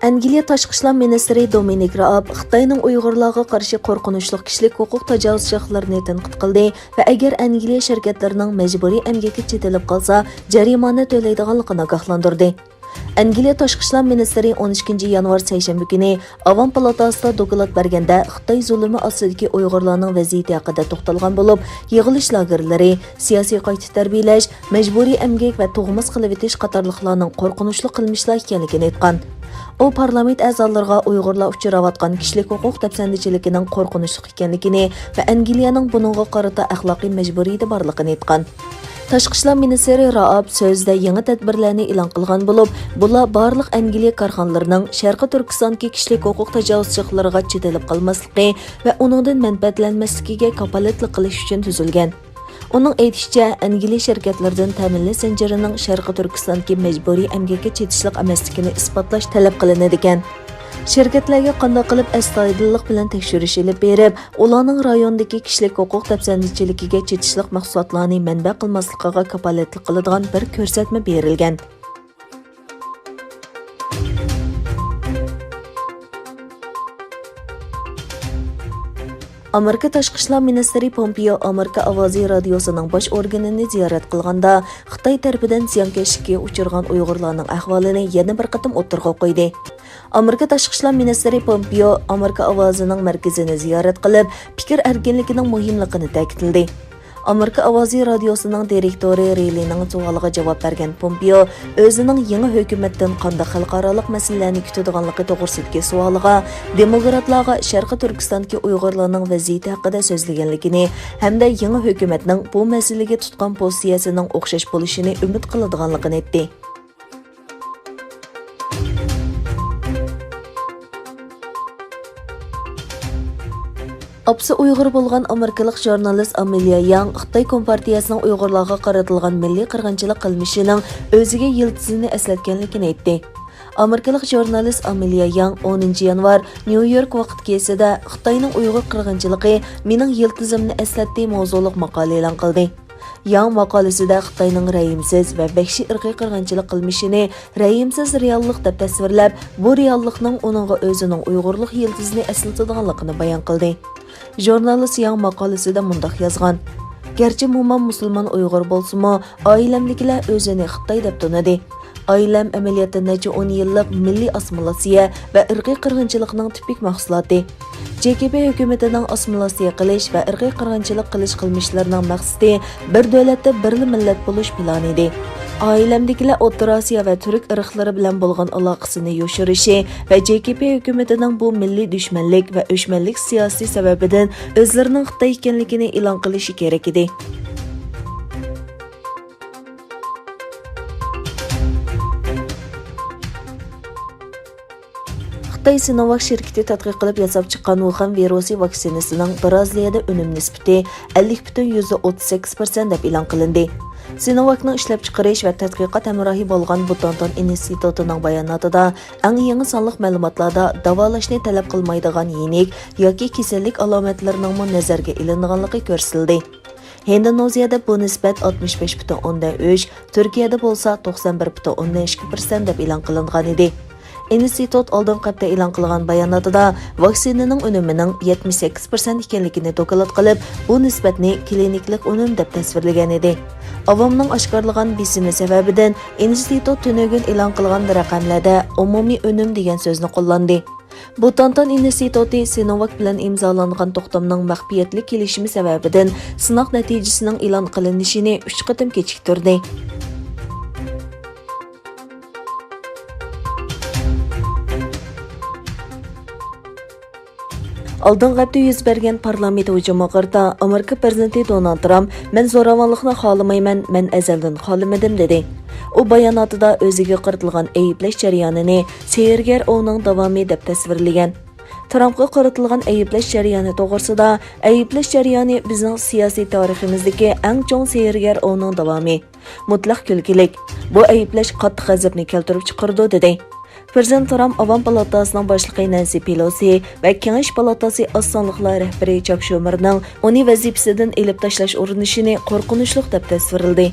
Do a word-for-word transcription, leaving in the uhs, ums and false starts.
ئەنگلىيە تاشقى ئىشلار مىنىستىرى دومىنىك رائاب خىتاينىڭ ئۇيغۇرلارغا قارشى قورقۇنچلۇق كىشىلىك ھوقۇق تاجاۋۇزچىلىقلىرىنى تەنقىد قىلدى ۋە ئەگەر ئەنگلىيە شىركەتلىرىنىڭ مەجبۇرىي ئەمگەككە چېتىلىپ قالسا، جەرىمانە تۆلەيدىغانلىقىنى ئاگاھلاندۇردى. ئەنگلىيە تاشقى ئىشلار مىنىستىرى ئون ئىككىنچى يانۋار سەيشەنبە كۈنى ئاۋام پالاتاسىدا دوكلات بەرگەندە، خىتاي زۇلۇمى ئاستىدىكى ئۇيغۇرلارنىڭ ۋەزىيىتى ھەققىدە توختالغان بولۇپ، يىغىلىش لاگېرلىرى، سىياسىي قايتا تەربىيەلەش، مەجبۇرىي ئەمگەك ۋە تۇغماس قىلىۋېتىش قاتارلىقلارنىڭ قورقۇنچلۇق قىلمىشلار ئىكەنلىكىنى ئېيتقان. ئۇ پارلامېنت ئەزالىرىغا ئۇيغۇرلار ئۇچراۋاتقان كىشىلىك ھوقۇق دەپسەندىچىلىكىنىڭ قورقۇنچلۇق ئىكەنلىكىنى ۋە ئەنگلىيەنىڭ بۇنىڭغا قارىتا ئەخلاقىي مەجبۇرىيىتى بارلىقىنى ئېيتقان. تاشقى ئىشلار مىنىستىرى رائاب سۆزىدە يېڭى تەدبىرلەرنى ئېلان قىلغان بولۇپ، بۇلار بارلىق ئەنگلىيە كارخانىلىرىنىڭ شەرقىي تۈركىستاندىكى كىشىلىك ھوقۇق تاجاۋۇزچىلىقلىرىغا چېتىلىپ قالماسلىقى ۋە ئۇنىڭدىن مەنپەئەتلەنمەسلىكىگە كاپالەتلىك قىلىش ئۈچۈن تۈزۈلگەن. ئۇنىڭ ئېيتىشىچە، ئەنگلىيە شىركەتلىرىدىن تەمىنلەش زەنجىرىنىڭ شەرقىي تۈركىستاندىكى مەجبۇرىي ئەمگەككە چېتىشلىق ئەمەسلىكىنى ئىسپاتلاش تەلەپ قىلىنىدىكەن. شىركەتلەرگە قانداق قىلىپ ئەستايىدىللىق بىلەن تەكشۈرۈش ئېلىپ بېرىپ، ئۇلارنىڭ رايوندىكى كىشىلىك ھوقۇق دەپسەندىچىلىكىگە چېتىشلىق مەھسۇلاتلارنى مەنبە قىلماسلىقىغا كاپالەتلىك قىلىدىغان بىر كۆرسەتمە بېرىلگەن. ئامېرىكا تاشقى ئىشلار مىنىستىرى پومپېئو ئامېرىكا ئاۋازى رادىيوسىنىڭ باش ئورگىنىنى زىيارەت قىلغاندا، خىتاي تەرىپىدىن زىيانكەشلىككە ئۇچرىغان ئۇيغۇرلارنىڭ ئەھۋالىنى يەنە بىر قېتىم ئوتتۇرىغا قويدى. ئامېرىكا تاشقى ئىشلار مىنىستىرى پومپېئو ئامېرىكا ئاۋازىنىڭ مەركىزىنى زىيارەت قىلىپ، پىكىر ئەركىنلىكىنىڭ مۇھىملىقىنى تەكىتلىدى. ئامېرىكا ئاۋازى رادىيوسىنىڭ دىرېكتورى رېيلىنىڭ سوئالىغا جاۋاب بەرگەن پومپېئو ئۆزىنىڭ يېڭى ھۆكۈمەتتىن قانداق خەلقئارالىق مەسىلىلەرنى كۈتىدىغانلىقى توغرىسىدىكى سوئالىغا، دېموكراتلارغا شەرقىي تۈركىستاندىكى ئۇيغۇرلارنىڭ ۋەزىيىتى ھەققىدە سۆزلىگەنلىكىنى ھەمدە يېڭى ھۆكۈمەتنىڭ بۇ مەسىلىگە تۇتقان پوزىتسىيەسىنىڭ ئوخشاش بولۇشىنى ئۈمىد قىلىدىغانلىقىنى ئېيتتى. ئاپىسى ئۇيغۇر بولغان ئامېرىكىلىق ژۇرنالىست ئامېلىيا ياڭ خىتاي كومپارتىيەسىنىڭ ئۇيغۇرلارغا قارىتىلغان مىللىي قىرغىنچىلىق قىلمىشىنىڭ ئۆزىگە يىلتىزىنى ئەسلەتكەنلىكىنى ئېيتتى. ئامېرىكىلىق ژۇرنالىست ئامېلىيا ياڭ ئونىنچى يانۋار نيۇ يورك ۋاقىت كېسىدە خىتاينىڭ ئۇيغۇر قىرغىنچىلىقى مېنىڭ يىلتىزىمنى ئەسلەتتى ماۋزۇلۇق ماقالە ئېلان قىلدى. ياڭ ماقالىسىدە خىتاينىڭ رەھىمسىز ۋە ۋەھشىي ئىرقىي قىرغىنچىلىق قىلمىشىنى رەھىمسىز رېئاللىق دەپ تەسۋىرلەپ، بۇ رېئاللىقنىڭ ئۇنىڭغا ئۆزىنىڭ ئۇيغۇرلۇق يىلتىزىنى ئەسلىتىدىغانلىقىنى بايان قىلدى. ژۇرنالىست ياڭ ماقالىسىدە مۇنداق يازغان: «گەرچە مومام مۇسۇلمان ئۇيغۇر بولسىمۇ، ئائىلەمدىكىلەر ئۆزىنى خىتاي دەپ تونۇدى. ئائىلەم ئەمەلىيەتتە نەچچە ئون يىللىق مىللىي ئاسسىمىلياتسىيە ۋە ئىرقىي قىرغىنچىلىقنىڭ تىپىك مەھسۇلاتى. جې كې پې ھۆكۈمىتىنىڭ ئاسسىمىلياتسىيە قىلىش ۋە ئىرقىي قىرغىنچىلىق قىلىش قىلمىشلىرىنىڭ مەقسىتى بىر دۆلەتتە بىرلا مىللەت بولۇش پىلانى ئىدى. ئائىلەمدىكىلەر ئوتتۇرا ئاسىيا ۋە تۈرك ئىرقلىرى بىلەن بولغان ئالاقىسىنى يوشۇرۇشى ۋە جې كې پې ھۆكۈمىتىنىڭ بۇ مىللىي دۈشمەنلىك ۋە ئۆچمەنلىك سىياسىتى سەۋەبىدىن ئۆزلىرىنىڭ خىتاي ئىكەنلىكىنى ئېلان قىلىشى كېرەك ئىدى.» خىتاي سىنوۋاك شىركىتى تەتقىق قىلىپ ياساپ چىققان ۋۇخەن ۋىرۇسى ۋاكسىنىسىنىڭ بىرازىلىيەدە ئۈنۈم نىسبىتى ئەللىك پۈتۈن يۈزدە ئوتتۇز سەككىز پىرسەنت دەپ ئېلان قىلىندى. سىنوۋاكنىڭ ئىشلەپچىقىرىش ۋە تەتقىقات ھەمراھى بولغان بۇتانتان ئىنستىتۇتىنىڭ باياناتىدا ئەڭ يېڭى سانلىق مەلۇماتلاردا داۋالاشنى تەلەپ قىلمايدىغان يېنىك ياكى كېسەللىك ئالامەتلىرىنىڭمۇ نەزەرگە ئېلىنىدىغانلىقى كۆرسىتىلدى. ھىندونېزىيەدە بۇ نىسبەت ئاتمىش بەش پۈتۈن ئوندىن ئۈچ، تۈركىيەدە بولسا توقسان بىر پۈتۈن ئوندىن ئىككى پىرسەنت دەپ ئېلان قىلىنغانىدى. ئىنستىتۇت ئالدىنقى ھەپتە ئېلان قىلغان باياناتىدا ۋاكسىنىنىڭ ئۈنۈمىنىڭ يەتمىش سەككىز پىرسەنت ئىكەنلىكىنى دوكلات قىلىپ، بۇ نىسبەتنى كلىنىكلىق ئۈنۈم دەپ تەسۋىرلىگەنىدى. ئاۋامنىڭ ئاشكارىلىغان بېسىمى سەۋەبىدىن ئىنستىتۇت تۈنۈگۈن ئېلان قىلغان رەقەملەردە ئومۇمىي ئۈنۈم دېگەن سۆزنى قوللاندى. بۇتانتان ئىنستىتۇتى سىنوۋاك بىلەن ئىمزالانغان توختامنىڭ مەخپىيەتلىك كېلىشىمى سەۋەبىدىن سىناق نەتىجىسىنىڭ ئېلان قىلىنىشىنى ئۈچ قېتىم كېچىكتۈردى. ئالدىنقى ھەپتە يۈز بەرگەن پارلامېنت ھۇجۇمىغا قارىتا ئامېرىكا پىرېزىدېنتى دونالد ترامپ، «مەن زوراۋانلىقنى خالىمايمەن، مەن ئەزەلدىن خالىمىدىم» دېدى. ئۇ باياناتىدا ئۆزىگە قارىتىلغان ئەيىبلەش جەريانىنى سېھىرگەر ئوۋنىڭ داۋامى دەپ تەسۋىرلىگەن. ترامپقا قارىتىلغان ئەيىبلەش جەريانى توغرىسىدا، «ئەيىبلەش جەريانى بىزنىڭ سىياسىي تارىخىمىزدىكى ئەڭ چوڭ سېھىرگەر ئوۋنىڭ داۋامى. مۇتلەق كۈلكىلىك. بۇ ئەيىبلەش قاتتىق غەزەپنى كەلتۈرۈپ چىقىرىدۇ» دېدى. پىرېزىدېنت ترامپ ئاۋام پالاتاسىنىڭ باشلىقى نەنسى پېلوسى ۋە كېڭەش پالاتاسى ئاز سانلىقلار رەھبىرى چاك شۇمېرنىڭ ئۇنى ۋەزىپىسىدىن ئېلىپ تاشلاش ئۇرۇنۇشىنى قورقۇنچلۇق دەپ تەسۋىرلىدى.